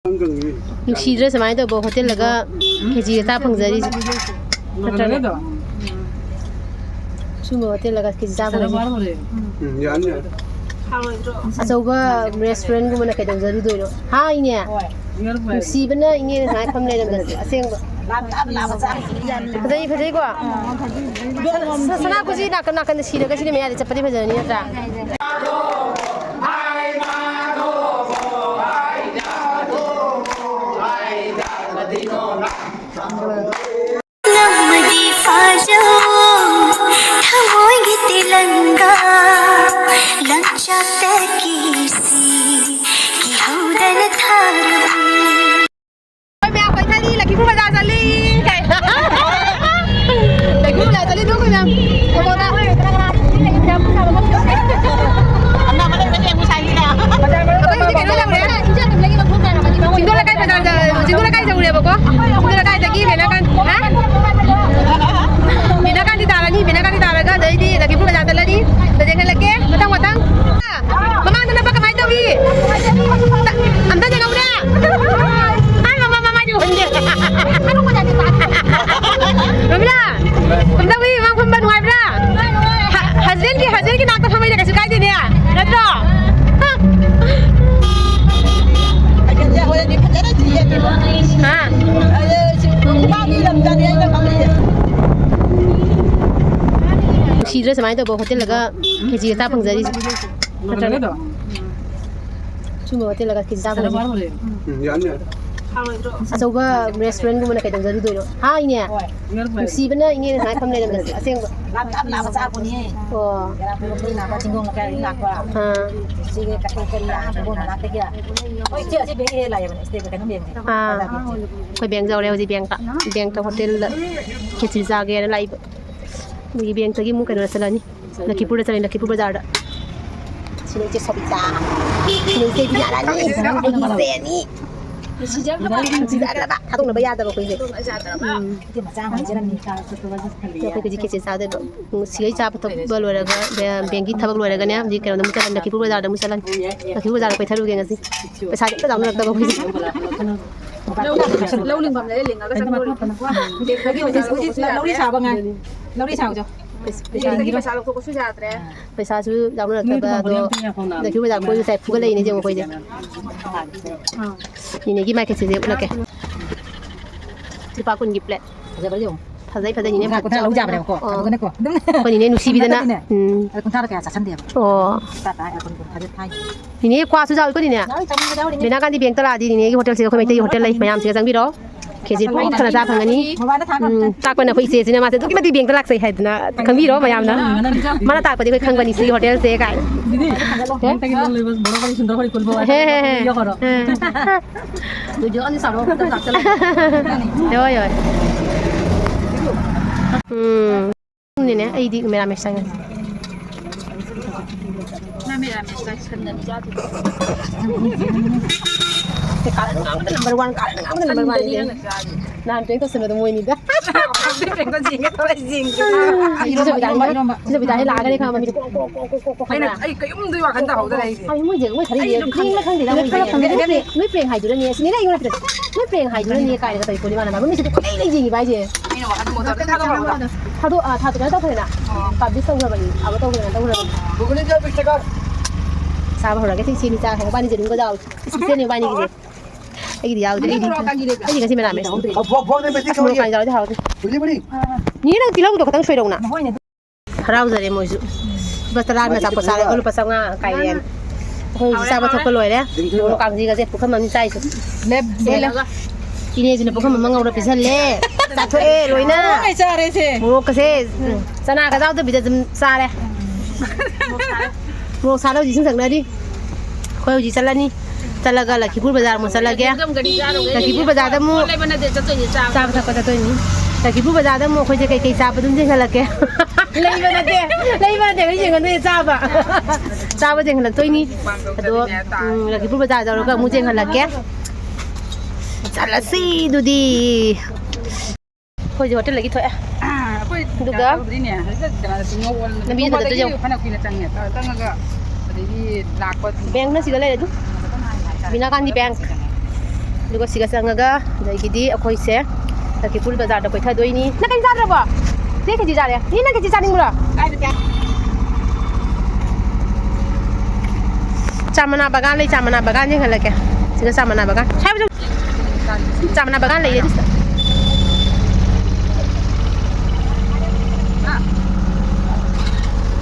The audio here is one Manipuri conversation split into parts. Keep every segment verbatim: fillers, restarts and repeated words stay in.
ꯅꯨꯡꯁꯤꯗ꯭ꯔꯥ ꯁꯨꯃꯥꯏꯅ ꯇꯧꯕ ꯍꯣꯇꯦꯜꯗꯒ ꯈꯦꯆꯤꯒ ꯆꯥ ꯐꯪꯖꯔꯤꯁꯦ? ꯅꯠꯇ꯭ꯔꯅꯦ? ꯁꯨꯝꯕ ꯍꯣꯇꯦꯜꯗꯒ ꯈꯦꯆꯤ ꯆꯥ ꯐꯪꯖꯔꯤꯁꯦ? ꯎꯝ, ꯌꯥꯅꯤ, ꯌꯥꯅꯤ꯫ ꯑꯆꯧꯕ restaurantꯒꯨꯝꯕꯅ ꯀꯩꯗꯧꯖꯔꯨꯗꯣꯏꯅꯣ? ꯍꯥꯏꯅꯦ꯫ ꯅꯨꯡꯁꯤꯕꯅ ꯏꯅꯦꯅ ꯁꯨꯃꯥꯏꯅ ꯐꯝ ꯂꯩꯔꯝꯕꯁꯦ ꯑꯁꯦꯡꯕ꯫ ꯐꯖꯩ, ꯐꯖꯩꯀꯣ? ꯁ-, ꯁꯅꯥ ꯈꯨꯖꯤ ꯅꯥꯀꯟ ꯅꯥꯀꯟꯗ ꯁꯤꯔꯒ ꯁꯤꯅ ꯃꯌꯥꯗ ꯆꯠꯄꯗꯤ ꯐꯖꯔꯅꯤ ꯅꯠꯇ꯭ꯔꯥ? ꯅꯝꯃꯗꯤ ꯐꯥꯖꯧ ꯊꯃꯣꯏꯒꯤ ꯇꯤꯂꯪꯒꯥ, ꯂꯪꯆꯥꯛꯇꯒꯤ ꯁꯤ ꯀꯤꯍꯧꯗꯅ ꯊꯥꯔꯕꯤ꯫ ꯑꯩꯈꯣꯏ ꯃꯌꯥꯝ ꯀꯣꯏꯊꯔꯤ, ꯂꯛꯈꯤꯄꯨꯔ ꯕꯖꯥꯔ ꯆꯠꯂꯤ꯫ ꯂꯛꯈꯤꯄꯨꯔ ꯕꯖꯥꯔ ꯆꯠꯂꯤ, ꯑꯗꯨ ꯑꯩꯈꯣꯏ ꯃꯌꯥꯝ꯫ ꯐꯣꯇꯣꯗ꯫ ꯑꯩꯈꯣꯏꯒꯤꯗꯤ ꯀꯩꯅꯣ ꯂꯧꯔꯦ꯫ ꯆꯤꯡꯗꯣ ꯂꯩꯀꯥꯏ ꯕꯖꯥꯔꯗ, ꯆꯤꯡꯗꯣ ꯂꯩꯀꯥꯏ ꯌꯧꯔꯦꯕꯀꯣ꯫ ꯆꯤꯡꯗꯣ ꯂꯩꯀꯥꯏꯗꯒꯤ ꯃꯦꯅꯥꯀꯥꯟ, ꯍꯥ? ꯃꯦꯅꯥꯀꯥꯟꯗꯤ ꯇꯥꯔꯅꯤ, ꯃꯦꯅꯥꯀꯥꯟꯗꯤ ꯇꯥꯔꯒ ꯑꯗꯩꯗꯤ ꯂꯛꯈꯤꯄꯨꯔ ꯕꯖꯥꯔ ꯆꯠꯂꯅꯤ꯫ ꯑꯗꯩ ꯈꯜꯂꯛꯀꯦ, ꯃꯊꯪ ꯃꯊꯪ꯫ ꯃꯃꯥꯡꯗ ꯅꯞꯄ ꯀꯃꯥꯏꯅ ꯇꯧꯏ? ꯑꯝꯇ ꯌꯦꯡꯍꯧꯗꯦ꯫ ꯑꯥ, ꯃꯃꯥ, ꯃꯃꯥꯏꯗꯤ ꯎꯍꯟꯗꯦ꯫ ꯔꯣꯃꯤꯂꯥ, ꯀꯝꯗꯧꯏ? ꯃꯃꯥꯡ ꯐꯝꯕ ꯅꯨꯡꯉꯥꯏꯕ꯭ꯔꯥ? ꯍ-, husbandꯀꯤ, husbandꯀꯤ ꯅꯥꯛꯇ ꯐꯝꯕꯩꯗꯤ ꯀꯩꯁꯨ ꯀꯥꯏꯗꯦꯅꯦ, ꯅꯠꯇ꯭ꯔꯣ? ꯍꯥ? ꯅꯨꯡꯁꯤꯗ꯭ꯔꯥ ꯁꯨꯃꯥꯏꯅ ꯇꯧꯕ ꯍꯣꯇꯦꯜꯗꯒ ꯈꯦꯆꯤꯒ ꯆꯥ ꯐꯪꯖꯔꯤꯁꯦ? ꯅꯠꯇ꯭ꯔꯅꯦ? ꯁꯨꯝꯕ ꯍꯣꯇꯦꯜꯗꯒ ꯈꯦꯆꯤ ꯆꯥ ꯐꯪꯖꯔꯤꯁꯦ? ꯎꯝ, ꯌꯥꯅꯤ, ꯌꯥꯅꯤ꯫ ꯑꯆꯧꯕ restaurantꯒꯨꯝꯕꯅ ꯀꯩꯗꯧꯖꯔꯨꯗꯣꯏꯅꯣ? ꯍꯥꯏꯅꯦ꯫ ꯅꯨꯡꯁꯤꯕꯅ ꯏꯅꯦꯅ ꯁꯨꯃꯥꯏꯅ ꯐꯝ ꯂꯩꯔꯝꯕꯁꯦ ꯑꯁꯦꯡꯕ꯫ ꯂꯥꯞ ꯂꯥꯞ ꯂꯥꯞꯄ ꯆꯥꯛꯄꯅꯤꯍꯦ꯫ ꯑꯣ꯫ ꯀꯩꯔꯥꯛꯄꯨꯔ ꯂꯥꯛꯄ, ꯆꯤꯡꯒꯣꯡ ꯂꯩꯀꯥꯏꯗꯒꯤ ꯂꯥꯛꯄ꯫ ꯑꯥ꯫ ꯁꯤꯒꯤ ꯀꯩꯊꯦꯜ ꯀꯔꯤ ꯂꯥꯛꯄ, ꯆꯤꯡꯒꯣꯡ ꯃꯅꯥꯛꯇꯒꯤ꯫ ꯍꯣꯏ, ꯏꯆꯦ, ꯑꯁꯤ ꯕꯦꯡ ꯍꯦꯛ ꯂꯥꯛꯑꯦꯕꯅꯦ, ꯁꯤꯗ ꯀꯩꯅꯣ ꯕꯦꯡꯁꯦ꯫ ꯑꯥ꯫ ꯑꯩꯈꯣꯏ ꯕꯦꯡ ꯌꯧꯔꯦ ꯍꯧꯖꯤꯛ ꯕꯦꯡꯇ꯫ ꯕꯦꯡꯇ ꯍꯣꯇꯦꯜꯗ ꯈꯦꯆꯤ ꯆꯥꯒꯦꯅ ꯂꯥꯛꯏꯕ꯫ ꯑꯗꯒꯤ ꯕꯦꯡꯇꯒꯤ ꯑꯃꯨꯛ ꯀꯩꯅꯣꯗ ꯆꯠꯂꯅꯤ꯫ ꯂꯛꯈꯤꯄꯨꯔꯗ ꯆꯠꯂꯅꯤ, ꯂꯛꯈꯤꯄꯨꯔ ꯕꯖꯥꯔꯗ꯫ ꯁꯤꯅ ꯏꯆꯦ ꯁꯣꯕꯤꯇꯥ꯫ ꯁꯤꯅ ꯏꯆꯦ ꯕꯤꯗ꯭ꯌꯥꯔꯥꯅꯤ꯫ ꯑꯩꯒꯤ ꯏꯆꯦꯅꯤ꯫ ꯁꯤꯖꯈ꯭ꯔꯕ? ꯁꯤꯖꯈ꯭ꯔꯕ? ꯊꯥꯗꯣꯛꯅꯕ ꯌꯥꯗꯕ ꯑꯩꯈꯣꯏꯁꯦ꯫ ꯊꯥꯗꯣꯛꯅꯕ ꯌꯥꯗ꯭ꯔꯕ? ꯎꯝ꯫ ꯏꯇꯦ ꯃꯆꯥ ꯑꯃ ꯍꯥꯏꯖꯔꯝꯃꯤ, ꯆꯥꯔꯁꯤ꯫ ꯑꯩꯈꯣꯏ ꯍꯧꯖꯤꯛ ꯈꯦꯆꯤ ꯆꯥꯗꯣꯏꯕ꯫ ꯎꯝ, ꯁꯤꯒꯩ ꯆꯥꯕ ꯊꯛꯄ ꯂꯣꯏꯔꯒ, ꯕꯦ-, ꯕꯦꯡꯒꯤ ꯊꯕꯛ ꯂꯣꯏꯔꯒꯅꯦ, ꯍꯧꯖꯤꯛ ꯀꯩꯅꯣꯗ ꯑꯃꯨꯛ ꯆꯠꯂꯅꯤ, ꯂꯛꯈꯤꯄꯨꯔ ꯕꯖꯥꯔꯗ ꯑꯃꯨꯛ ꯆꯠꯂꯅꯤ꯫ ꯂꯛꯈꯤꯄꯨꯔ ꯕꯖꯥꯔꯗ ꯀꯣꯏꯊꯔꯨꯒꯦ ꯉꯁꯤ꯫ ꯄꯩꯁꯥꯁꯦ ꯑꯝꯇ ꯌꯥꯎꯅꯔꯛꯇꯕ ꯑꯩꯈꯣꯏꯁꯦ꯫ ꯂꯧ, ꯂꯧ ꯂꯤꯡꯐꯝ ꯂꯩꯔ ꯂꯤꯡꯉꯒ ꯆꯠꯈ꯭ꯔꯣ꯫ ꯍꯧꯖꯤꯛ, ꯍꯧꯖꯤꯛ ꯂꯧꯔꯤ ꯁꯥꯕ ꯉꯥꯏ꯫ ꯂꯧꯔꯤ ꯁꯥꯎꯖꯣ꯫ ꯄꯩꯁꯥ, ꯄꯩꯁꯥ ꯄꯩꯁꯥꯁꯨ ꯌꯥꯎꯅꯔꯛꯇꯕ, ꯑꯗꯣ ꯂꯛꯈꯤꯄꯨꯔ ꯕꯖꯥꯔ ꯀꯣꯏꯕ ꯆꯠꯂꯦ, ꯐꯨꯒꯠꯂꯛꯏꯅꯦ ꯌꯦꯡꯉꯣ ꯑꯩꯈꯣꯏꯁꯦ꯫ ꯅꯤꯅꯦꯒꯤ ꯃꯥꯏ ꯈꯦꯆꯤꯁꯦ ꯎꯠꯂꯛꯀꯦ꯫ ꯂꯨꯄꯥ ꯀꯨꯟꯒꯤ ꯄ꯭ꯂꯦꯠ꯫ ꯐꯖꯕ꯭ꯔꯥ ꯌꯦꯡꯉꯨ꯫ ꯐꯖꯩ, ꯐꯖꯩ, ꯅꯤꯅꯦ꯫ ꯀꯨꯟꯊ꯭ꯔꯥ, ꯀꯨꯟꯊ꯭ꯔꯥ ꯂꯧ ꯌꯥꯕꯅꯦꯕꯀꯣ꯫ ꯑꯣ꯫ ꯑꯗꯨꯒꯅꯦꯀꯣ, ꯑꯗꯨꯝ ꯑꯩꯈꯣꯏ ꯅꯤꯅꯦ ꯅꯨꯡꯁꯤꯕꯤꯗꯅ꯫ ꯍꯟꯗꯛꯇꯤꯅꯦ, ꯎꯝ꯫ ꯑꯗꯣ ꯀꯨꯟꯊ꯭ꯔꯥꯗꯣ ꯀꯌꯥ ꯆꯥꯁꯟꯗꯦꯕ꯫ ꯑꯣ꯫ ꯇꯔꯥ, ꯇꯔꯥ, ꯀꯨꯟ, ꯀꯨꯟ ꯈꯥꯏꯗꯣꯛ ꯊꯥꯏ꯫ ꯅꯤꯅꯦ ꯀ꯭ꯋꯥꯁꯨ ꯌꯥꯎꯏꯀꯣ, ꯅꯤꯅꯦ? ꯌꯥꯎꯏ, ꯆꯥꯅꯤꯡꯕ ꯌꯥꯎꯔꯤꯅꯦ꯫ ꯕꯤꯅꯥ ꯒꯥꯟꯙꯤ ꯕꯦꯡꯛꯇ ꯂꯥꯛꯑꯗꯤ ꯅꯤꯅꯦꯒꯤ ꯍꯣꯇꯦꯜꯁꯤꯗ ꯑꯩꯈꯣꯏ ꯃꯩꯇꯩꯒꯤ ꯍꯣꯇꯦꯜ ꯂꯩ, ꯃꯌꯥꯝꯁꯤꯒ ꯆꯪꯕꯤꯔꯣ꯫ ꯈꯦꯆꯤ ꯄꯨꯛ ꯊꯟꯅ ꯆꯥ ꯐꯪꯒꯅꯤ꯫ ꯃꯣꯕꯥꯏꯜꯗ ꯊꯥ ꯎꯝ, ꯊꯝꯃꯦ꯫ ꯇꯥꯛꯄꯅ ꯑꯩꯈꯣꯏ ꯏꯆꯦꯁꯤꯅ ꯃꯥꯁꯦ ꯑꯗꯨꯛꯀꯤ ꯃꯇꯤꯛ ꯕꯦꯡꯛꯇ ꯂꯥꯛꯆꯩ ꯍꯥꯏꯗꯅ ꯈꯪꯕꯤꯔꯣ ꯃꯌꯥꯝꯅ꯫ ꯃꯥꯅ ꯇꯥꯛꯄꯗꯤ ꯑꯩꯈꯣꯏ ꯈꯪꯕꯅꯤ ꯁꯤꯒꯤ ꯍꯣꯇꯦꯜꯁꯦ ꯀꯥꯏꯅ꯫ ꯍꯦ? ꯍꯦ, ꯍꯦ, ꯍꯦ꯫ ꯎꯝ꯫ ꯍꯣꯏ, ꯍꯣꯏ꯫ ꯎꯝ꯫ ꯅꯤꯅꯦ, ꯑꯩꯗꯤ ꯃꯦꯔꯥꯃꯦꯁ ꯆꯪꯉꯦ꯫ ꯅꯪ ꯃꯦꯔꯥꯃꯦꯁ ꯆꯥꯏ, ꯁꯟꯗꯅꯤ ꯆꯥꯗꯣꯏꯁꯦ꯫ ꯀꯥꯔꯟ ꯉꯥꯡꯕꯗ number one, ꯀꯥꯔꯟ ꯉꯥꯡꯕꯗ number one ꯅꯤꯅꯦ꯫ ꯁꯟꯗꯅꯤ ꯅꯪꯅ ꯆꯥꯗꯣꯏꯁꯦ꯫ ꯅꯍꯥꯟ prank ꯇꯧꯁꯟꯕꯗꯣ ꯃꯣꯏꯅꯤꯗ꯫ ꯑꯗꯨ prank ꯇꯣ ꯌꯦꯡꯒꯦ ꯇꯧꯔ ꯌꯦꯡꯗꯦ꯫ ꯁꯤ ꯁꯣꯕꯤꯇꯥ ꯍꯣꯏ ꯂꯥꯛꯑꯒꯅꯤ ꯈꯪꯉꯕ ꯃꯤꯁꯦ ꯀ꯭ꯔꯣꯛ, ꯀ꯭ꯔꯣꯛ, ꯀ꯭ꯔꯣꯛ, ꯀ꯭ꯔꯣꯛ, ꯀ꯭ꯔꯣꯛ ꯑꯩꯅ, ꯈꯪꯕ꯭ꯔꯥ? ꯑꯩ ꯀꯩꯝꯇ ꯋꯥꯈꯟ ꯇꯧꯍꯧꯗ꯭ꯔꯦ ꯑꯩꯗꯤ꯫ ꯑꯩ ꯃꯣꯏꯁꯦ ꯃꯣꯏ ꯈꯔ ꯑꯩ ꯑꯗꯨꯝ ꯌꯦꯡꯉꯦ꯫ ꯈꯪꯗꯦ꯫ ꯅꯣꯏ prank ꯍꯥꯏꯗꯨꯅꯅꯦ, ꯁꯤꯅꯦ ꯑꯩꯉꯣꯟꯗ ꯅꯣꯏ prank ꯍꯥꯏꯗꯨꯅꯅꯦ ꯀꯥꯏꯅꯒ ꯇꯧꯔꯤ ꯄꯣꯠꯅꯤ ꯃꯥꯅ꯫ ꯃꯃꯤꯠꯁꯤꯗ ꯀꯣꯏꯂꯩ ꯂꯩ ꯌꯦꯡꯉꯤꯕ ꯍꯥꯏꯁꯦ꯫ ꯑꯩꯅ ꯋꯥꯈꯜ ꯃꯣꯗꯣ ꯑꯝꯇ ꯊꯥꯗꯣꯛꯍꯧꯔꯣ꯫ ꯊꯥꯗꯣꯛ-, ꯑ, ꯊꯥꯗꯣꯛ-, ꯀꯩꯅꯣ ꯇꯧꯈ꯭ꯔꯦꯅ? ꯑꯣ꯫ Publish ꯇꯧꯈ꯭ꯔꯕꯅꯤ, upload ꯇꯧꯈ꯭ꯔꯦꯅ ꯇꯧꯈ꯭ꯔꯕꯅꯤ꯫ ꯒꯨꯒꯨꯂꯤ ꯖꯣꯏ ꯄꯤꯁꯇꯀꯔ꯫ ꯆꯥꯕ ꯍꯧꯔꯒꯦ, ꯁꯤ ꯁꯤꯅꯤ ꯆꯥ ꯍꯧꯔ ꯏꯕꯥꯅꯤꯁꯦ ꯑꯗꯨꯝꯒ ꯆꯥꯎ꯫ ꯏꯆꯦꯅꯦ ꯏꯕꯥꯅꯤꯒꯤꯁꯦ꯫ ꯑꯩꯒꯤꯗꯤ ꯌꯥꯎꯗꯦ, ꯑꯩꯗꯤ, ꯃꯣꯔꯣꯛ ꯑꯀꯪꯒꯤꯗꯤ ꯑꯩꯗꯤ ꯉꯁꯤ ꯃꯦꯔꯥꯃꯦꯁ꯫ ꯑꯣ, ꯕꯣꯛ, ꯕꯣꯛꯅꯦ, ꯃꯦꯠꯇꯤ ꯑꯁ, ꯃꯣꯔꯣꯛ ꯀꯧꯔꯤꯌꯦ꯫ ꯀꯥꯡ ꯌꯥꯎꯔꯗꯤ ꯍꯥꯎꯗꯦ꯫ ꯕꯨꯂꯤ, ꯕꯨꯂꯤ꯫ ꯅꯦ, ꯅꯪ ꯇꯤꯜꯍꯧꯗꯣ ꯈꯇꯪ ꯁꯣꯏꯔꯧꯅ꯫ ꯍꯔꯥꯎꯖꯔꯦ ꯃꯣꯏꯁꯨ꯫ ꯂꯨꯄꯥ ꯇꯔꯥ ꯑꯃ ꯑꯆꯥꯄꯣꯠ ꯆꯥꯔꯒ ꯂꯨꯄꯥ ꯆꯥꯝꯃꯉꯥ ꯀꯥꯏꯔꯦ꯫ ꯑꯩꯈꯣꯏ ꯍꯧꯖꯤꯛ ꯆꯥꯕ ꯊꯛꯄ ꯂꯣꯏꯔꯦ꯫ ꯃꯣꯔꯣꯛ ꯀꯥꯡꯖꯤꯒꯁꯦ ꯄꯨꯈꯝ ꯑꯃ ꯆꯥꯏꯁꯦ꯫ ꯂꯦꯞ-, ꯂꯦꯞ-, ꯏꯅꯦꯁꯤꯅ ꯄꯨꯈꯝ ꯑꯃ ꯉꯧꯔ ꯄꯤꯁꯜꯂꯦ꯫ ꯆꯥꯊꯣꯛꯑꯦ ꯂꯣꯏꯅ꯫ ꯂꯣꯏ ꯆꯥꯔꯦꯁꯦ꯫ ꯃꯣꯔꯣꯛꯀꯁꯦ, ꯎꯝ, ꯆꯅꯥꯒ ꯌꯥꯎꯗꯕꯤꯗ ꯑꯗꯨꯝ ꯆꯥꯔꯦ꯫ ꯃꯣꯔꯣꯛ ꯁꯥꯅ ꯍꯧꯖꯤꯛ ꯏꯁꯤꯡ ꯊꯛꯅꯔꯤ꯫ ꯑꯩꯈꯣꯏ ꯍꯧꯖꯤꯛ ꯆꯠꯂꯅꯤ꯫ ꯆꯠꯂꯒ ꯂꯛꯈꯤꯄꯨꯔ ꯕꯖꯥꯔ ꯑꯃꯨꯛ ꯆꯠꯂꯒꯦ꯫ ꯂꯛꯈꯤꯄꯨꯔ ꯕꯖꯥꯔꯗ ꯑꯃꯨꯛ ꯄꯣꯠ ꯂꯩꯕ ꯅꯠꯇꯦ, ꯆꯠꯇꯣꯏꯅꯦ, ꯆꯥꯕ ꯆꯥꯕ ꯊꯛꯄ ꯆꯠꯇꯣꯏꯅꯤ꯫ ꯂꯛꯈꯤꯄꯨꯔ ꯕꯖꯥꯔꯗ ꯑꯃꯨꯛ ꯑꯩꯈꯣꯏꯁꯦ ꯀꯩꯀꯩ ꯆꯥꯕ ꯑꯗꯨꯝ ꯌꯦꯡꯍꯜꯂꯛꯀꯦ꯫ ꯂꯩꯕ ꯅꯠꯇꯦ, ꯂꯩꯕ ꯅꯠꯇꯦ, ꯑꯩꯈꯣꯏ ꯌꯦꯡꯍꯟꯗꯣꯏꯅꯦ, ꯆꯥꯕ꯫ ꯆꯥꯕ ꯌꯦꯡꯍꯜꯂꯛꯇꯣꯏꯅꯤ꯫ ꯑꯗꯣ, ꯎꯝ, ꯂꯛꯈꯤꯄꯨꯔ ꯕꯖꯥꯔ ꯌꯧꯔꯒ ꯑꯃꯨꯛ ꯌꯦꯡꯍꯜꯂꯛꯀꯦ꯫ ꯆꯠꯂꯁꯤ ꯑꯗꯨꯗꯤ꯫ ꯑꯩꯈꯣꯏꯁꯦ ꯍꯣꯇꯦꯜꯗꯒꯤ ꯊꯣꯛꯑꯦ꯫ ꯑꯩꯈꯣꯏ ꯑꯗꯨꯒ ꯆꯥꯛ ꯆꯥꯔꯨꯗ꯭ꯔꯤꯅꯦ꯫ ꯍꯧꯖꯤꯛ ꯀꯩꯅꯣꯗ ꯆꯤꯡꯉꯧ ꯑꯣꯜꯂꯝꯗ꯭ꯔꯦ꯫ ꯂꯝꯕꯤꯁꯦ ꯐꯖꯗ꯭ꯔꯣ ꯅꯣꯡꯃꯗꯒꯤ ꯌꯦꯡꯉꯨ꯫ ꯐꯅ ꯀꯨꯏꯅ ꯆꯪꯉꯦ꯫ ꯆꯪꯉꯒ ꯑꯗꯒꯤ ꯂꯥꯛꯄ ꯕꯦꯡꯅ ꯁꯤꯗ ꯂꯩꯔꯦ ꯑꯗꯨ꯫ ꯕꯤꯅꯥ ꯒꯥꯟꯙꯤ ꯕꯦꯡ꯫ ꯑꯗꯨꯒ ꯁꯤꯒ ꯆꯪꯉꯒ ꯑꯗꯒꯤꯗꯤ ꯑꯩꯈꯣꯏꯁꯦ ꯂꯈꯤꯄꯨꯔ ꯕꯖꯥꯔꯗ ꯀꯣꯏꯊꯗꯣꯏꯅꯤ꯫ ꯅꯪ ꯀꯩꯝ ꯆꯥꯗ꯭ꯔꯕꯣ? ꯆꯦ ꯈꯦꯆꯤ ꯆꯥꯔꯦ꯫ ꯅꯤ ꯅꯪ ꯈꯦꯆꯤ ꯆꯥꯅꯤꯡꯕ꯭ꯔꯣ? ꯆꯥꯃꯅꯥ ꯕꯒꯥꯟ ꯂꯩ, ꯆꯥꯃꯅꯥ ꯕꯒꯥꯟ ꯌꯦꯡꯍꯜꯂꯛꯀꯦ꯫ ꯁꯤꯒ ꯆꯥꯃꯅꯥ ꯕꯒꯥꯟ꯫ ꯁ꯭ꯋꯥꯏ ꯆꯥꯃꯅꯥ ꯕꯒꯥꯟ ꯂꯩꯌꯦ ꯑꯗꯨꯁꯤꯗ꯫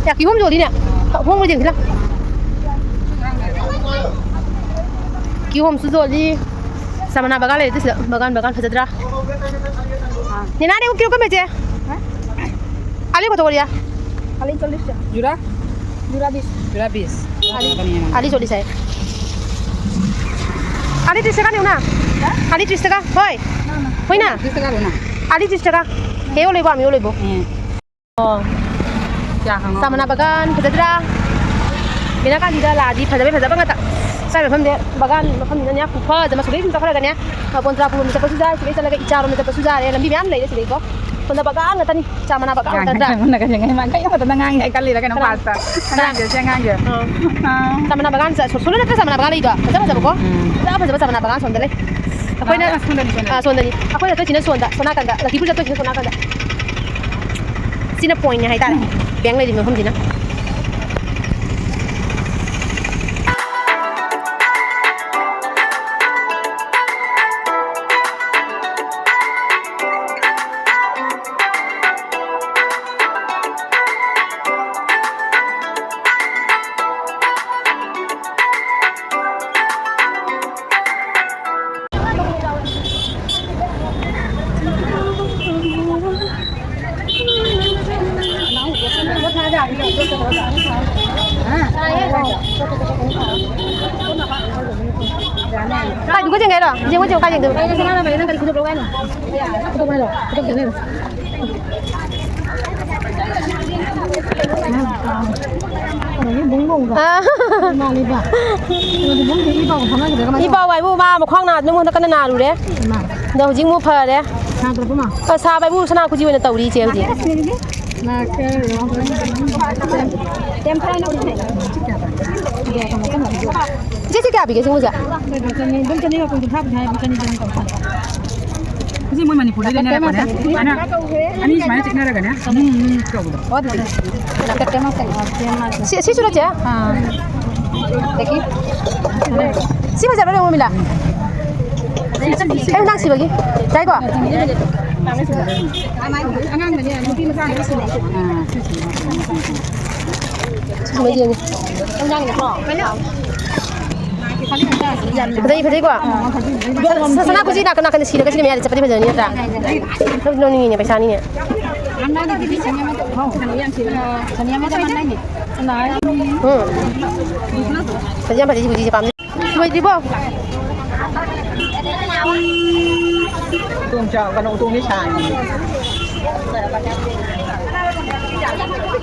ꯌꯥ, ꯀꯤꯍꯣꯝ ꯌꯣꯜꯂꯤꯅꯦ꯫ ꯍꯣꯡꯕ꯭ꯔ ꯌꯦꯡꯁꯤꯂꯥꯎ꯫ ꯀꯤꯍꯣꯝꯁꯨ ꯌꯣꯜꯂꯤ꯫ ꯆꯥꯃꯅꯥ ꯕꯒꯥꯟ ꯂꯩꯔꯦ ꯑꯗꯨꯁꯤꯗ꯫ ꯕꯒꯥꯟ, ꯕꯒꯥꯟ ꯐꯖꯗ꯭ꯔꯥ? ꯅꯦꯅꯥ, ꯅꯦ, ꯀꯤꯂꯣ ꯀꯨꯟ ꯃꯆꯦ꯫ আলু কত করিয়া? আলু চল্লিশ টাকা। জোড়া? জোড়া বিশ। জোড়া বিশ। আলু, আলু চল্লিশ টাকা। আলু ত্রিশ টাকা নিও না। হ্যাঁ? আলু ত্রিশ টাকা হয়? না, না। হয় না? ত্রিশ টাকা হবে না। আলু ত্রিশ টাকা। হেও লইব, আমিও লইব। হ্যাঁ। ꯑꯣ꯫ ꯆꯥ ꯈꯪꯉꯧ꯫ ꯆꯥ ꯃꯅꯥ ꯕꯒꯥꯟ ꯐꯖꯗ꯭ꯔꯥ? ꯕꯤꯅꯥ ꯒꯥꯟꯙꯤꯗ ꯂꯥꯛꯑꯗꯤ ꯐꯖꯕꯩ ꯐꯖꯕ ꯉꯥꯛꯇ꯫ ꯁ꯭ꯋꯥꯏ ꯃꯐꯝꯁꯦ ꯕꯒꯥꯟ ꯃꯐꯝꯅꯤꯅꯅꯦ ꯈꯨꯐꯖ ꯑꯃ꯫ ꯁꯤꯗꯩ ꯁꯨꯝ ꯆꯠꯈ꯭ꯔꯒꯅꯦ, ꯄꯣꯟꯇ꯭ꯔꯥ ꯄꯨꯔꯣꯝꯗ ꯆꯠꯄꯁꯨ ꯌꯥꯏ, ꯁꯤꯗꯩ ꯆꯠꯂꯒ ꯏꯆꯥꯔꯣꯝꯗ ꯆꯠꯄꯁꯨ ꯌꯥꯔꯦ꯫ ꯂꯝꯕꯤ ꯃꯌꯥꯝ ꯂꯩꯔꯦ ꯁꯤꯗꯩꯀꯣ꯫ ꯁꯣꯝꯗ ꯕꯒꯥꯟ ꯉꯥꯛꯇꯅꯤ꯫ ꯆꯥ ꯃꯅꯥ ꯕꯒꯥꯟ ꯉꯥꯛꯇ ꯅꯠꯇ꯭ꯔꯥ? ꯀꯩꯅꯣ ꯃꯇꯝꯗ ꯉꯥꯡꯉꯤ ꯍꯥꯏ ꯀꯜꯂꯤꯔ ꯀꯩꯅꯣ ꯀꯅꯥ? ꯄꯥꯁꯇ꯫ ꯀꯅꯥ? ꯑꯉꯥꯡꯁꯦ, ꯁꯤ ꯑꯉꯥꯡꯁꯦ꯫ ꯑꯥ꯫ ꯑꯥ꯫ ꯆꯥ ꯃꯅꯥ ꯕꯒꯥꯟ ꯆ-, ꯁꯣ-, ꯁꯣꯂꯣ ꯅꯠꯇ꯭ꯔ ꯆꯥ ꯃꯅꯥ ꯕꯒꯥꯟ ꯂꯩꯗꯣ? ꯐꯖ ꯐꯖꯕꯀꯣ? ꯎꯝ꯫ ꯐꯖ ꯐꯖꯕ ꯆꯥ ꯃꯅꯥ ꯕꯒꯥꯟ ꯁꯣꯝꯗ ꯂꯩ꯫ ꯑꯩꯈꯣꯏꯅ, ꯑꯥ, ꯁꯣꯝꯗꯅꯤ, ꯁꯣꯝꯗꯅꯤ꯫ ꯑꯥ, ꯁꯣꯝꯗꯅꯤ꯫ ꯑꯩꯈꯣꯏ ꯆꯠꯇꯣꯏꯁꯤꯅ ꯁꯣꯝꯗ, ꯁꯣꯝ ꯅꯥꯀꯟꯗ꯫ ꯂꯛꯈꯤꯄꯨꯔ ꯆꯠꯇꯣꯏꯁꯤꯅ ꯁꯣꯝ ꯅꯥꯀꯟꯗ꯫ ꯁꯤꯅ ꯄꯣꯏꯟꯅꯦ ꯍꯥꯏꯇꯥꯔꯦ꯫ ꯕꯦꯡ ꯂꯩꯔꯤꯕ ꯃꯐꯝꯁꯤꯅ꯫ ꯀꯥꯏꯗꯨꯒ ꯆꯦꯟꯒꯦ ꯍꯥꯏꯔꯣ? ꯌꯦꯡꯉꯣ, ꯌꯦꯡꯉꯣ, ꯀꯥꯏ ꯌꯦꯡꯗꯣꯏꯕ? ꯑꯥ꯫ ꯏ ꯄꯥꯎ ꯍꯥꯏꯕꯨ ꯃꯥ ꯃꯈ꯭ꯋꯥꯡ ꯅꯥꯗꯅ ꯑꯃꯨꯛ ꯍꯟꯗꯛ ꯀꯟꯅ ꯅꯥꯔꯨꯔꯦ꯫ ꯑꯗꯣ ꯍꯧꯖꯤꯛ ꯑꯃꯨꯛ ꯐꯔꯦ꯫ ꯑ, ꯁꯥꯕ ꯍꯥꯏꯕꯨ ꯁꯅꯥ ꯈꯨꯖꯤ ꯑꯣꯏꯅ ꯇꯧꯔꯤ ꯏꯆꯦ ꯍꯧꯖꯤꯛ꯫ ꯏꯆꯦ, ꯁꯤ ꯀꯌꯥ ꯄꯤꯒꯦ ꯁꯤꯡꯖꯨꯁꯦ? ꯁꯤ ꯃꯣꯏ ꯃꯅꯤꯄꯨꯔꯗ ꯂꯩꯅꯔꯛꯄꯅꯦ꯫ ꯁꯨꯃꯥꯏꯅ ꯑꯅꯤ ꯁꯨꯃꯥꯏꯅ ꯆꯤꯛꯅꯔꯒꯅꯦ꯫ ꯎꯝ, ꯎꯝ ꯇꯧꯕꯗꯣ꯫ ꯁꯤ, ꯁꯤꯁꯨ ꯅꯠꯇꯦ? ꯑꯥ꯫ ꯁꯤ ꯐꯖꯕ꯭ꯔꯥ ꯌꯦꯡꯉꯨ, ꯃꯤꯂꯥ꯫ ꯑꯩ ꯅꯪ ꯁꯤꯕꯒꯤ꯫ ꯇꯥꯏꯀꯣ? ꯑꯉꯥꯡꯗꯅꯦ, ꯅꯨꯄꯤ ꯃꯆꯥ ꯑꯃ ꯁꯤꯟꯅꯩ꯫ ꯁꯤꯁꯨ ꯌꯦꯡꯉꯨ꯫ ꯐꯖꯩ, ꯐꯖꯩꯀꯣ? ꯁ-, ꯁꯅꯥ ꯈꯨꯖꯤ ꯅꯥꯀꯟ ꯅꯥꯀꯟꯗ ꯁꯤꯔꯒ ꯁꯤꯅ ꯃꯌꯥꯗ ꯆꯠꯄꯗꯤ ꯐꯖꯅꯤ ꯅꯠꯇ꯭ꯔꯥ? ꯂꯧꯅꯤꯡꯉꯤꯅꯦ, ꯄꯩꯁꯥꯅꯤꯅꯦ꯫ ꯎꯝ꯫ ꯐꯖꯩ, ꯌꯥꯝ ꯐꯖꯩ, ꯁꯤ ꯈꯨꯖꯤꯁꯦ ꯄꯥꯝꯃꯤ꯫ ꯂꯣꯏꯗ꯭ꯔꯤꯕꯣ? ꯎꯇꯣꯡ ꯆꯥꯎ-, ꯀꯩꯅꯣ, ꯎꯇꯣꯡꯗꯤ ꯁꯥꯡꯉꯤ꯫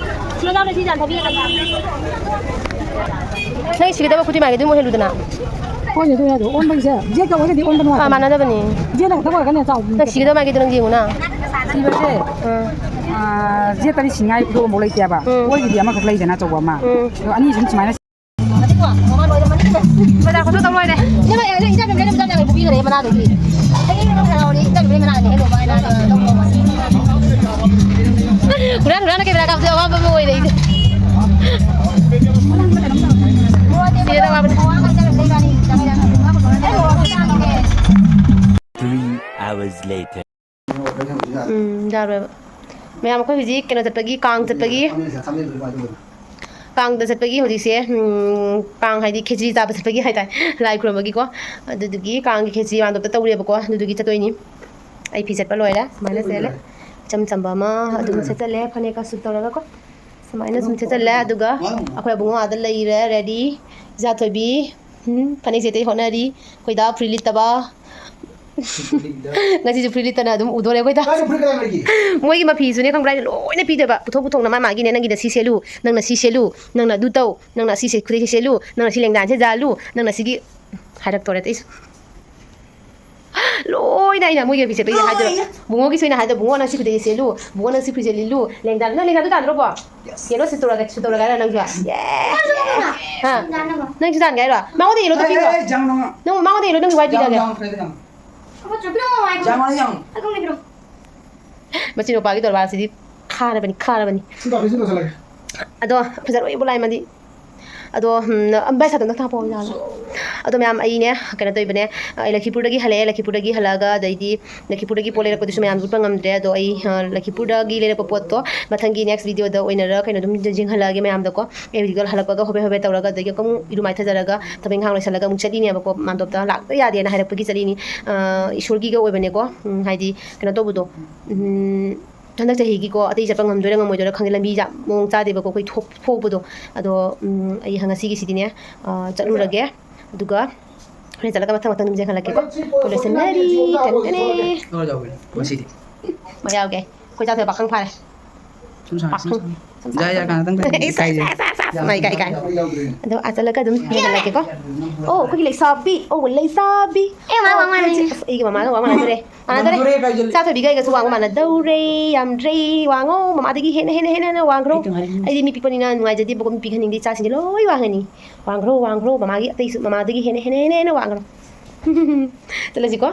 ꯅꯪ ꯁꯤꯒꯗꯕ ꯈꯨꯠꯇꯤ ꯃꯥꯏꯒꯗꯤ ꯑꯃꯨꯛ ꯍꯦꯜꯂꯨꯗꯅ꯫ ꯍꯣꯏꯅꯦ, ꯑꯗꯨꯅꯦ ꯑꯗꯣ꯫ ꯑꯣꯟꯕꯒꯤꯁꯦ, ꯌꯦꯠꯀ ꯑꯣꯏꯔꯒꯗꯤ ꯑꯣꯟꯕ ꯑꯥ, ꯅꯨꯡꯉꯥꯏꯇꯦ꯫ ꯃꯥꯟꯅꯗꯕꯅꯤ꯫ ꯌꯦꯠꯅ ꯈꯛꯇꯪ ꯑꯣꯏꯔꯒꯅꯦ ꯆꯥꯎꯕꯅꯤ꯫ ꯅꯪ ꯁꯤꯒꯗꯕ ꯃꯥꯏꯒꯤꯗꯣ ꯅꯪ ꯌꯦꯡꯉꯨꯅ꯫ ꯁꯤꯕꯁꯦ, ꯑꯥ꯫ ꯑꯥ, ꯌꯦꯠꯇꯗꯤ ꯁꯤꯅꯤꯡꯉꯥꯏ ꯈꯨꯗꯣꯡ ꯑꯃꯐꯥꯎ ꯂꯩꯇꯦꯕ꯫ ꯎꯝ꯫ ꯑꯣꯏꯒꯤꯗꯤ ꯑꯃꯈꯛ ꯂꯩꯗꯅ, ꯑꯆꯧꯕ ꯑꯃ꯫ ꯎꯝ꯫ ꯑꯗꯣ ꯑꯅꯤꯁꯤꯅ ꯁꯨꯃꯥꯏꯅ ꯕꯖꯥꯔ ꯈꯣꯠꯇꯣꯛ ꯇꯧ ꯂꯣꯏꯔꯦ꯫ ꯏꯅꯝꯃ, ꯏꯆꯥ ꯅꯨꯄꯤꯅ ꯌꯥꯝ ꯆꯥꯅ ꯄꯨꯕꯤꯈ꯭ꯔꯦ ꯃꯅꯥꯗꯒꯤ꯫ ꯑꯩ ꯏꯅꯝꯃ ꯍꯔꯥꯎꯔꯦ, ꯏꯆꯥ ꯅꯨꯄꯤꯅ ꯃꯅꯥꯗꯒꯤ ꯍꯦꯛ ꯂꯧꯕ ꯍꯥꯏꯅ ꯂꯧꯕ꯫ ꯍꯨꯔꯥꯟ ꯍꯨꯔꯥꯟꯅ ꯀꯦꯃꯦꯔꯥ ꯀꯥꯞꯄꯁꯦ ꯑꯋꯥꯕ ꯑꯃ ꯑꯣꯏꯔꯦ ꯑꯩꯁꯦ꯫ ꯆꯦꯗ ꯋꯥꯕꯅꯦ꯫ Three hours later. ꯎꯝ, ꯌꯥꯔꯣꯏꯕ꯫ ꯃꯌꯥꯝ, ꯑꯩꯈꯣꯏ ꯍꯧꯖꯤꯛ ꯀꯩꯅꯣ ꯆꯠꯄꯒꯤ, ꯀꯥꯡ ꯆꯠꯄꯒꯤ, ꯀꯥꯡꯗ ꯆꯠꯄꯒꯤ ꯍꯧꯖꯤꯛꯁꯦ, ꯎꯝ, ꯀꯥꯡ ꯍꯥꯏꯗꯤ ꯈꯦꯆ꯭ꯔꯤ ꯆꯥꯕ ꯆꯠꯄꯒꯤ ꯍꯥꯏꯇꯥꯔꯦ, ꯂꯥꯏ ꯈꯨꯔꯨꯝꯕꯒꯤꯀꯣ꯫ ꯑꯗꯨꯗꯨꯒꯤ ꯀꯥꯡꯒꯤ ꯈꯦꯆ꯭ꯔꯤ ꯃꯥꯟꯗꯣꯞꯇ ꯇꯧꯔꯦꯕꯀꯣ, ꯑꯗꯨꯗꯨꯒꯤ ꯆꯠꯇꯣꯏꯅꯤ꯫ ꯑꯩ ꯐꯤ ꯁꯦꯠꯄ ꯂꯣꯏꯔꯦ, ꯁꯨꯃꯥꯏꯅ ꯁꯦꯠꯂꯦ꯫ ꯏꯆꯝ ꯆꯝꯕ ꯑꯃ ꯑꯗꯨꯝ ꯁꯦꯠꯆꯜꯂꯦ, ꯐꯅꯦꯛꯀ ꯁꯨꯠ ꯇꯧꯔꯒꯀꯣ꯫ ꯁꯨꯃꯥꯏꯅ ꯁꯨꯝ ꯁꯦꯠꯆꯜꯂꯦ, ꯑꯗꯨꯒ ꯑꯩꯈꯣꯏ ꯑꯕꯨꯡꯉꯣ ꯑꯥꯗ ꯂꯩꯔꯦ, ready꯫ ꯏꯆꯥꯊꯣꯏꯕꯤ, ꯎꯝ, ꯐꯅꯦꯛ ꯁꯦꯠꯇꯣꯏ ꯍꯣꯠꯅꯔꯤ꯫ ꯑꯩꯈꯣꯏꯗ ꯐꯨꯔꯤꯠ ꯂꯤꯠꯇꯕ꯫ ꯉꯁꯤꯁꯨ ꯐꯨꯔꯤꯠ ꯂꯤꯠꯇꯅ ꯑꯗꯨꯝ ꯎꯗꯣꯔꯦ ꯑꯩꯈꯣꯏꯗ꯫ ꯀꯥꯏꯗ ꯐꯨꯔꯤꯠ ꯀꯗꯥꯏ ꯂꯩꯒꯦ? ꯃꯣꯏꯒꯤ ꯃꯐꯤꯁꯨꯅꯦ ꯈꯪꯕ꯭ꯔꯥ, ꯍꯥꯏꯁꯦ ꯂꯣꯏꯅ ꯄꯤꯗꯣꯏꯕ, ꯄꯨꯊꯣꯛ ꯄꯨꯊꯣꯛꯅ ꯃꯥ ꯃꯥꯒꯤꯅꯦ, ꯅꯪꯒꯤꯅ ꯁꯤ ꯁꯦꯠꯂꯨ, ꯅꯪꯅ ꯁꯤ ꯁꯦꯠꯂꯨ, ꯅꯪꯅ ꯑꯗꯨ ꯇꯧ, ꯅꯪꯅ ꯑꯁꯤꯁꯦ ꯈꯨꯗꯩꯁꯦ ꯁꯦꯠꯂꯨ, ꯅꯪꯅ ꯁꯤ ꯂꯦꯡꯗꯥꯟꯁꯦ ꯌꯥꯜꯂꯨ, ꯅꯪꯅ ꯁꯤꯒꯤ ꯍꯥꯏꯔꯛꯇꯣꯔꯦ ꯑꯇꯩꯁꯨ꯫ ꯂꯣꯏꯅ ꯑꯩꯅ ꯃꯣꯏꯒꯤ ꯃꯐꯤꯁꯦ ꯄꯤꯔꯛꯑꯦ ꯍꯥꯏꯗꯣꯏꯕ꯫ ꯂꯣꯏꯅ꯫ ꯕꯨꯡꯉꯣꯒꯤꯁꯨ ꯑꯩꯅ ꯍꯥꯏꯗꯣꯏꯕ, "ꯕꯨꯡꯉꯣ, ꯅꯪ ꯁꯤ ꯈꯨꯗꯩꯁꯦ ꯁꯦꯠꯂꯨ, ꯕꯨꯡꯉꯣ, ꯅꯪ ꯁꯤ ꯐꯨꯔꯤꯠꯁꯦ ꯂꯤꯠꯂꯨ, ꯂꯦꯡꯗꯥꯟ, ꯅꯪ ꯂꯦꯡꯗꯥꯟꯗꯣ ꯇꯥꯟꯗ꯭ꯔꯣꯕꯣ?" Yes꯫ꯌꯦꯜꯂꯣ ꯁꯤ ꯇꯧꯔꯒ, ꯁꯤ ꯇꯧꯔꯒ ꯍꯥꯏꯔꯣ ꯅꯪꯁꯨ꯫ Yes, yes꯫ ꯍꯥ? ꯅꯪꯁꯨ ꯇꯥꯟꯒꯦ ꯍꯥꯏꯔꯣ? ꯃꯉꯣꯟꯗ ꯌꯦꯜꯂꯣꯗꯣ ꯄꯤꯈ꯭ꯔꯣ꯫ ꯑꯦ, ꯑꯦ, ꯖꯥꯡ ꯅꯣꯡ꯫ ꯅꯪ ꯃꯉꯣꯟꯗ ꯌꯦꯜꯂꯣ, ꯅꯪꯒꯤ ꯋꯥꯏꯠ ꯖꯥꯡ, ꯄꯤꯔꯒꯦ꯫ ꯖꯥꯡ, ꯐ꯭ꯔꯦꯗ ꯖꯥꯡ꯫ ꯖꯥꯡ ꯅꯣꯡ ꯌꯥꯡ꯫ ꯃꯆꯤꯟ ꯃꯧꯄꯥꯒꯤ ꯗꯣꯔꯕꯥꯔꯁꯤꯗꯤ ꯈꯥꯔꯕꯅꯤ, ꯈꯥꯔꯕꯅꯤ꯫ ꯁꯤ ꯇꯧꯔꯦ, ꯁꯤ ꯇꯧꯁꯜꯂꯒꯦ꯫ ꯑꯗꯣ ꯐꯖꯔꯣꯏ ꯏꯕꯣ ꯂꯥꯏꯃꯗꯤ꯫ ꯑꯗꯣ, ꯎꯝ, ꯚꯥꯏ ꯁꯥꯗꯣꯝꯗ ꯊꯥꯡ ꯄꯣꯔꯛꯑꯣ ꯌꯥꯔꯦ꯫ ꯑꯗꯣ ꯃꯌꯥꯝ ꯑꯩꯅꯦ, ꯀꯩꯅꯣ ꯇꯧꯕꯅꯦ, ꯑꯩ ꯂꯈꯤꯄꯨꯔꯗꯒꯤ ꯍꯜꯂꯛꯑꯦ, ꯂꯈꯤꯄꯨꯔꯗꯒꯤ ꯍꯜꯂꯛꯑꯒ ꯑꯗꯩꯗꯤ ꯂꯈꯤꯄꯨꯔꯗꯒꯤ ꯄꯣꯠ ꯂꯩꯔꯛꯄꯗꯨꯁꯨ ꯃꯌꯥꯝ ꯎꯠꯄ ꯉꯝꯗ꯭ꯔꯦ꯫ ꯑꯗꯣ ꯑꯩ, ꯑ, ꯂꯈꯤꯄꯨꯔꯗꯒꯤ ꯂꯩꯔꯛꯄ ꯄꯣꯠꯇꯣ ꯃꯊꯪꯒꯤ next video ꯗ ꯑꯣꯏꯅꯔ ꯀꯩꯅꯣ ꯑꯗꯨꯝ ꯌꯦꯡꯍꯜꯂꯛꯑꯒꯦ ꯃꯌꯥꯝꯗꯀꯣ꯫ ꯑꯩ ꯍꯧꯖꯤꯛ ꯍꯜꯂꯛꯄꯒ ꯍꯣꯕꯦ ꯍꯣꯕꯦ ꯇꯧꯔꯒ ꯑꯗꯒꯤ ꯑꯃꯨꯛ ꯏꯔꯨ ꯃꯥꯏꯊꯖꯔꯒ ꯊꯕꯛ ꯏꯪꯈꯥꯡ ꯂꯣꯏꯁꯤꯜꯂꯒ ꯑꯃꯨꯛ ꯆꯠꯂꯤꯅꯦꯕꯀꯣ꯫ ꯃꯥꯝꯇꯣꯞꯇ ꯂꯥꯛꯇ ꯌꯥꯗꯦꯅ ꯍꯥꯏꯔꯛꯄꯒꯤ ꯆꯠꯂꯤꯅꯤ꯫ ꯑ, ꯏꯁꯣꯔꯒꯤꯒ ꯑꯣꯏꯕꯅꯦꯀꯣ꯫ ꯎꯝ, ꯍꯥꯏꯗꯤ ꯀꯩꯅꯣ ꯇꯧꯕꯗꯣ, ꯎꯝ, ꯍꯟꯗꯛ ꯆꯍꯤꯒꯤꯀꯣ ꯑꯇꯩ ꯆꯠꯄ ꯉꯝꯗꯣꯏꯔꯥ ꯉꯝꯃꯣꯏꯗꯣꯏꯔꯥ ꯈꯪꯗꯦ, ꯂꯝꯕꯤ ꯌꯥꯝ ꯃꯑꯣꯡ ꯆꯥꯗꯦꯕꯀꯣ ꯑꯩꯈꯣꯏ ꯊꯣꯛ-, ꯊꯣꯛꯄꯗꯣ꯫ ꯑꯗꯣ, ꯎꯝ, ꯑꯩ ꯉꯁꯤꯒꯤꯁꯤꯗꯤꯅꯦ, ꯑ, ꯆꯠꯂꯨꯔꯒꯦ꯫ ꯑꯗꯨꯒ ꯍꯣꯔꯦꯟ ꯆꯠꯂꯒ ꯃꯊꯪ ꯃꯊꯪ ꯑꯗꯨꯝ ꯌꯦꯡꯍꯜꯂꯛꯀꯦꯀꯣ꯫ ꯑꯩꯈꯣꯏ ꯂꯣꯏꯁꯤꯟꯅꯔꯤ꯫ ꯇꯟꯇꯅꯦ꯫ ꯂꯧꯔ ꯌꯥꯎꯕꯅꯦ ꯉꯁꯤꯗꯤ꯫ ꯃꯣꯏ ꯌꯥꯎꯒꯦ꯫ ꯑꯩꯈꯣꯏ ꯆꯥꯊꯣꯏ ꯄꯥꯈꯪ ꯐꯥꯔꯦ꯫ ꯁꯨꯝ ꯁꯥꯟꯅ, ꯁꯨꯝ ꯄꯥꯈꯪ꯫ ꯁꯥꯟꯅ꯫ ꯁꯨꯝ ꯌꯥꯏ, ꯌꯥꯏ, ꯁꯥꯟꯅ꯫ ꯀꯥꯟꯅ ꯇꯪ ꯇꯪ꯫ ꯏꯁ, ꯏꯀꯥꯏꯖꯩ꯫ ꯏꯁ, ꯏꯁ, ꯏꯁ, ꯏꯁ꯫ ꯃꯥ ꯏꯀꯥꯏ, ꯏꯀꯥꯏ꯫ ꯑꯗꯣ ꯑꯥ ꯆꯠꯂꯒ ꯑꯗꯨꯝ ꯌꯦꯡꯍꯜꯂꯛꯀꯦꯀꯣ꯫ ꯑꯣ, ꯑꯩꯈꯣꯏꯒꯤ ꯂꯩꯁꯥꯕꯤ꯫ ꯑꯣ, ꯂꯩꯁꯥꯕꯤ꯫ ꯑꯦ, ꯃꯥ, ꯃꯥ, ꯃꯥ, ꯑꯣ, ꯃꯥ, ꯃꯥ꯫ ꯑꯁ, ꯑꯩꯒꯤ ꯃꯃꯥꯒ ꯋꯥ ꯃꯥꯟꯅꯗꯣꯔꯦ꯫ ꯃꯥꯟꯅꯗꯣꯔꯦ꯫ ꯃꯥꯟꯅꯗꯣꯔꯦ, ꯏꯀꯥꯏꯖꯔꯦ꯫ ꯆꯥꯊꯣꯏꯕꯤꯒ ꯑꯩꯒꯁꯨ ꯋꯥꯡꯕ ꯃꯥꯟꯅꯗꯧꯔꯦ꯫ ꯌꯥꯝꯗ꯭ꯔꯦ꯫ ꯋꯥꯡꯉꯣ꯫ ꯃꯃꯥꯗꯒꯤ ꯍꯦꯟꯅ, ꯍꯦꯟꯅ, ꯍꯦꯟꯅ ꯋꯥꯡꯈ꯭ꯔꯣ꯫ ꯑꯩ ꯇꯣꯉꯥꯟꯅ ꯑꯩꯗꯤ ꯃꯤ ꯄꯤꯛꯄꯅꯤꯅ ꯅꯨꯡꯉꯥꯏꯖꯗꯦꯕꯀꯣ꯫ ꯃꯤ ꯄꯤꯛꯍꯟꯅꯤꯡꯗꯦ꯫ ꯏꯆꯥꯁꯤꯡꯁꯦ ꯂꯣꯏ ꯋꯥꯡꯉꯅꯤ꯫ ꯋꯥꯡꯈ꯭ꯔꯣ, ꯋꯥꯡꯈ꯭ꯔꯣ꯫ ꯃꯃꯥꯒꯤ ꯑꯇꯩꯁꯨ, ꯃꯃꯥꯗꯒꯤ ꯍꯦꯟꯅ, ꯍꯦꯟꯅ, ꯍꯦꯟꯅ, ꯍꯦꯟꯅ ꯋꯥꯡꯈ꯭ꯔꯣ꯫ ꯆꯠꯂꯁꯤꯀꯣ꯫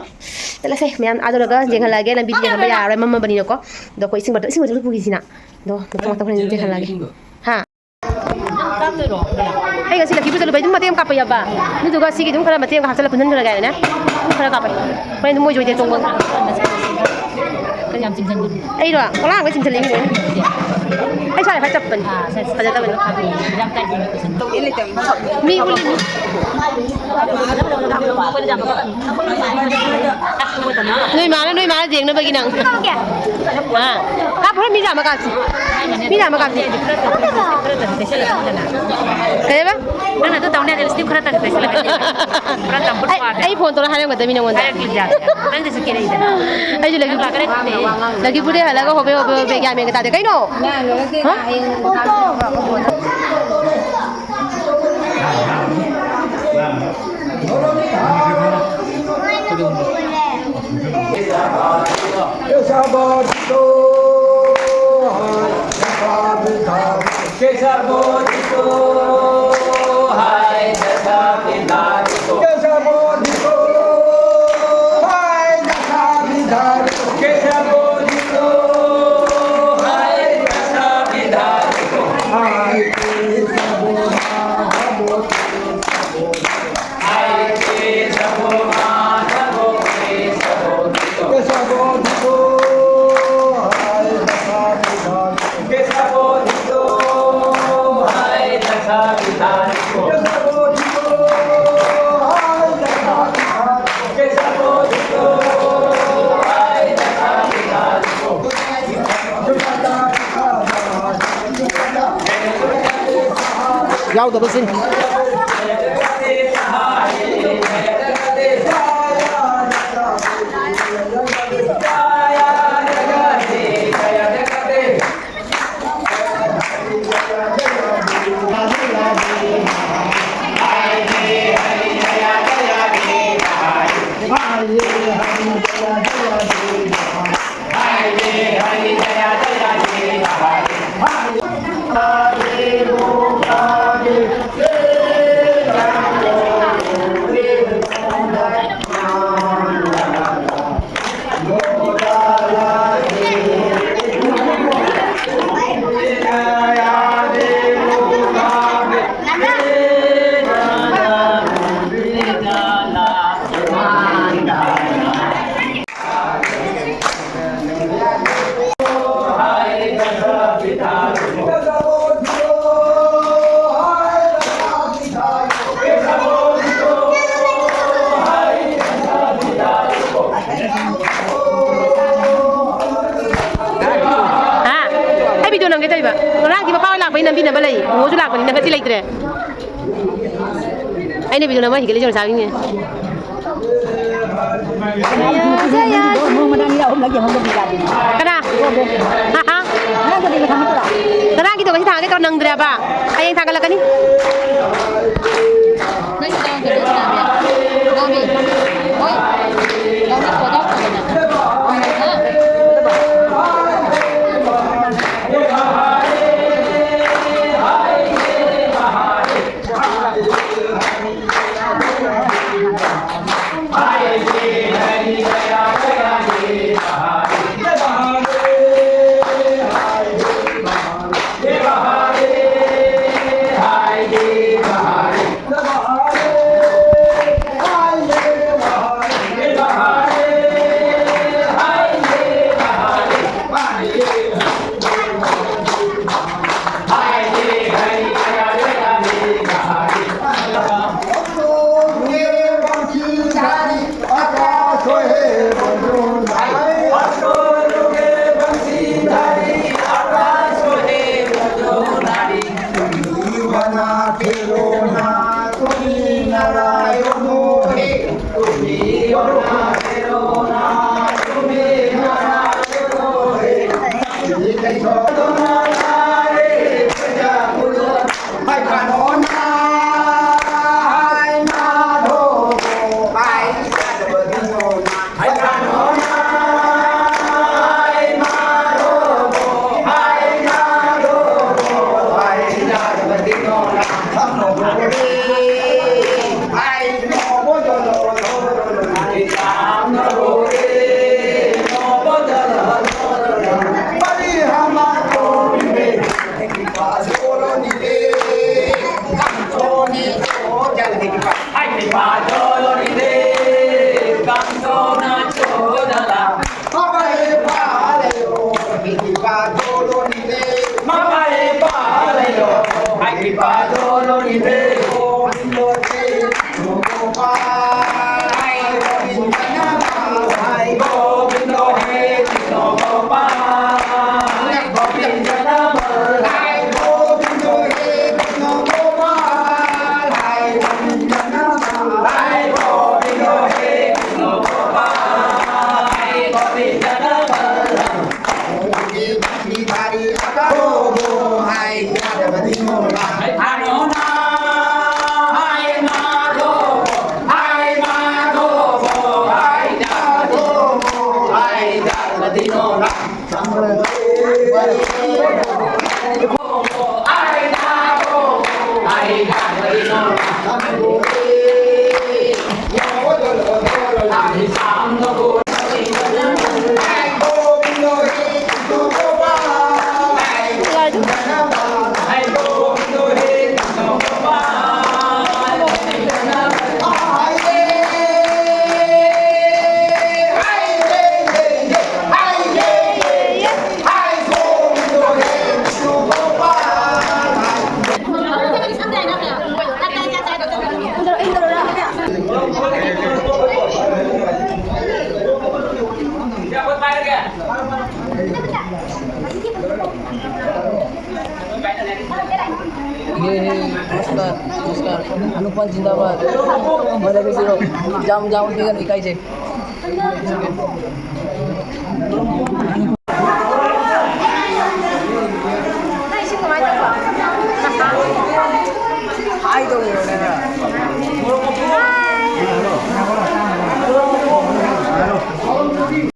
ꯆꯠꯂꯁꯦ꯫ ꯃꯌꯥꯝ ꯑꯥ ꯌꯧꯔꯒ ꯌꯦꯡꯍꯜꯂꯛꯑꯒꯦ꯫ ꯂꯝꯕꯤꯗꯤ ꯌꯦꯡꯍꯟꯕ ꯌꯥꯔꯔꯣꯏ, ꯃꯝꯃꯕꯅꯤꯅꯀꯣ꯫ ꯑꯗꯣ ꯑꯩꯈꯣꯏ ꯏꯁꯤꯡ ꯕꯣꯇꯜ, ꯏꯁꯤꯡ ꯕꯣꯇꯜ ꯄꯨꯈꯤꯁꯤꯅ꯫ ꯑꯗꯣ ꯃꯊꯪ, ꯃꯊꯪ ꯍꯣꯔꯦꯟ ꯌꯦꯡꯍꯜꯂꯛꯑꯒꯦ꯫ ꯍꯥ? ꯑꯩ ꯉꯁꯤ ꯂꯛꯀꯤꯄꯨꯔ ꯆꯠꯂꯨꯕꯩ ꯑꯗꯨꯝ ꯃꯇꯦꯛ ꯑꯃ ꯀꯥꯞꯄ ꯌꯥꯕ꯫ ꯑꯗꯨꯗꯨꯒ ꯁꯤꯒꯤ ꯑꯗꯨꯝ ꯈꯔ ꯃꯇꯦꯛ ꯑꯃ ꯍꯥꯞꯆꯜꯂ ꯄꯨꯟꯁꯤꯟꯈ꯭ꯔꯒꯦ ꯍꯥꯏꯅ꯫ ꯑꯗꯨꯝ ꯈꯔ ꯀꯥꯞꯄꯦ꯫ ꯍꯣꯔꯦꯟ ꯑꯗꯨꯝ ꯃꯣꯏꯁꯨ ꯑꯣꯏꯗꯦ ꯇꯣꯡꯕ꯫ ꯌꯥꯝ ꯆꯤꯡꯁꯤꯟꯕꯅꯤ꯫ ꯑꯩꯔꯣ? ꯄꯂꯥꯡꯒ ꯆꯤꯡꯁꯤꯜꯂꯛꯏꯅꯦ꯫ ꯑꯩ ꯁ꯭ꯋꯥꯏꯗ ꯈꯔ ꯆꯞꯄꯅꯤ꯫ ꯑꯥ, ꯁꯦ, ꯁꯦ, ꯐꯖꯗꯕꯅꯤ꯫ ꯌꯥꯝ ꯇꯥꯏ꯫ ꯃꯤ ꯎꯠꯂꯤꯅꯤ꯫ ꯅꯣꯏ ꯃꯥꯅ, ꯅꯣꯏ ꯃꯥꯅ ꯌꯦꯡꯅꯕꯒꯤ ꯅꯪ꯫ ꯑꯥ꯫ ꯀꯥꯞꯄꯨꯔ ꯃꯤ ꯌꯥꯝꯃ ꯀꯥꯞꯁꯤ꯫ ꯃꯤ ꯌꯥꯝꯃ ꯀꯥꯞꯁꯤ꯫ ꯀꯩꯕ? ꯅꯪꯅ ꯑꯗꯨ ꯇꯧꯅꯤ ꯍꯥꯏꯔꯗꯤ ꯂꯤꯞꯁꯇꯤꯛ ꯈꯔ ꯇꯪ ꯇꯩꯁꯜꯂꯛꯀꯅꯤ꯫ ꯄꯨꯔꯥ ꯇꯝꯕ ꯑꯩ, ꯐꯥꯗꯦ꯫ ꯑꯩ ꯐꯣꯟ ꯇꯧꯔ ꯍꯥꯏꯔꯝꯒꯗꯕꯅꯤ ꯅꯉꯣꯟꯗ꯫ ꯍꯥꯏꯔꯛꯇ꯭ꯔꯤꯗꯤ ꯌꯥꯔꯦ꯫ ꯅꯪꯗꯁꯨ ꯀꯦꯔꯛꯏꯗꯅ꯫ ꯑꯩꯁꯨ ꯂꯩꯈꯤ-, ꯅꯪ ꯂꯥꯛꯀꯅꯤ ꯈꯪꯗꯦ꯫ ꯂꯛꯈꯤꯄꯨꯔꯗꯩ ꯍꯜꯂꯒ ꯍꯣꯕꯦ ꯍꯣꯕꯦ ꯍꯣꯕꯦ ꯒ꯭ꯌꯥꯟ ꯃꯦꯟꯒ ꯇꯥꯗꯦ꯫ ꯀꯩꯅꯣ? ꯍꯥ? ꯌꯥꯎꯗꯕꯁꯤꯡ꯫ ꯏꯅꯕ ꯂꯩ꯫ ꯕꯨꯡꯉꯣꯁꯨ ꯂꯥꯛꯄꯅꯤꯅ ꯉꯁꯤ ꯂꯩꯇ꯭ꯔꯦ꯫ ꯑꯩꯅ ꯕꯤꯗꯨ ꯅꯃ ꯍꯤꯒꯠꯂꯤ ꯆꯣꯡ ꯆꯥꯕꯤꯅꯦ꯫ ꯀꯅꯥ? ꯍꯥ, ꯍꯥ? ꯉꯔꯥꯡꯒꯤꯗꯣ ꯉꯁꯤ ꯊꯥꯡꯒꯦ ꯇꯧꯔ ꯅꯪꯗ꯭ꯔꯦꯕ꯫ ꯍꯌꯦꯡ ꯊꯥꯡꯒꯠꯂꯛꯀꯅꯤ꯫ हे, हे, नमस्कार, नमस्कार। अनुपम जिंदाबाद। मला कशी जाम जाम ठिकाणी काय जे